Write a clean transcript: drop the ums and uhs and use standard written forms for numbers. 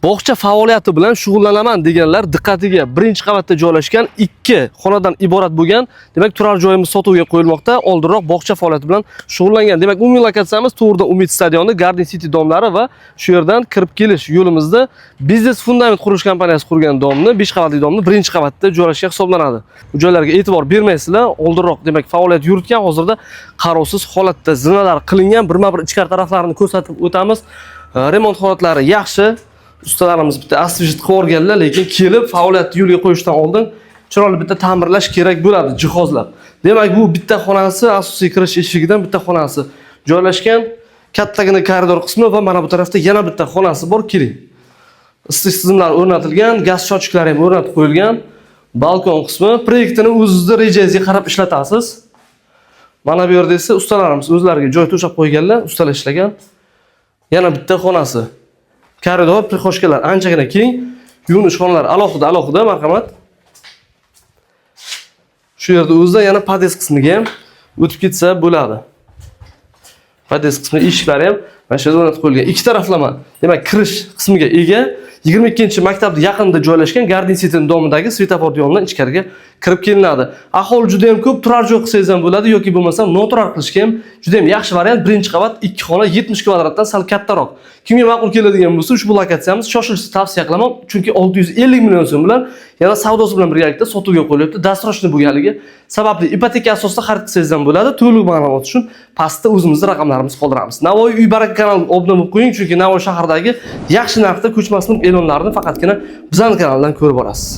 Bog'cha faoliyati bilan shug'ullanaman deganlar diqqatiga birinchi qavatda joylashgan ikki xonadan iborat bo'lgan, demak, turar joyimiz sotuvga qo'yilmoqda. Oldinroq bog'cha faoliyati bilan shug'ullangan. Demak, umumiy lokatsiyamiz to'g'rida Umid stadioni, Garden City domlari va shu yerdan kirib kelish yo'limizda Biznes Fundament qurilish kompaniyasi qurgan domni, 5 qavatli domni birinchi qavatda joylashgan hisoblanadi. Bu joylarga e'tibor bermaysizlar. Oldinroq, demak, faoliyat yuritgan, hozirda qarovsiz holatda, zinalar qilingan. Birma-bir ichkari taraflarini ko'rsatib o'tamiz. Remont holatlari yaxshi. Ustalarimiz bitta освежить qilib yuborganlar, lekin kelib faoliyatni yo'lga qo'yishdan oldin chiroyli bitta ta'mirlash kerak bo'ladi, jihozlab. Demak, bu bitta xonasi, asosiy kirish eshigidan bitta xonasi joylashgan. Kattagina koridor qismi va mana bu tarafda yana bitta xonasi bor. Keling. Isitish tizimlari o'rnatilgan, gaz счётчик lari ham o'rnatib qo'yilgan. Balkon qismi, proyektini o'zingizning rejangizga qarab ishlatasiz. Mana bu yerda esa ustalarimiz o'zlariga joy to'shab qo'yganlar, ustalar ishlagan. Yana bitta xonasi. Koridor, прихожка lar anchagina keng. Yuvinish xonalari alohida alohida, marhamat. Shu yerda o'zida yana podъезд qismiga ham o'tib ketsa bo'ladi. Podъезд qismi eshiklari ham mana shu yerda o'rnatib qo'yilgan. Ikki taraflama, demak, kirish qismiga ega. 22 maktabni yaqinida joylashgan, Garden City domidagi svetofor yonidan ichkariga kirib kelinadi. Aholi juda ham ko'p, turar joy qilsangiz ham bo'ladi yoki bo'lmasam noturar qilishga ham juda ham yaxshi variant. Birinchi qavat, ikki xona, 70 kvadratdan sal kattaroq. Kimga ma'qul keladigan bo'lsa, ushbu lokatsiyamiz, shoshilishni tavsiya qilaman, chunki 650 million so'm bilan yana savdosi bilan birgalikda sotuvga qo'yilyapti. Досрочный bo'lganligi sababli ipoteka asosida xarid qilsangiz ham bo'ladi. To'liq ma'lumot uchun pastda o'zimizni raqamlarimizni qoldiramiz. Navoiy uy baraka kanaliga obuna bo'lib qo'ying, chunki Navoiy shahridagi yaxshi narxda ko'chmas mulk e'lonlarini faqatgina bizning kanaldan ko'rib borasiz.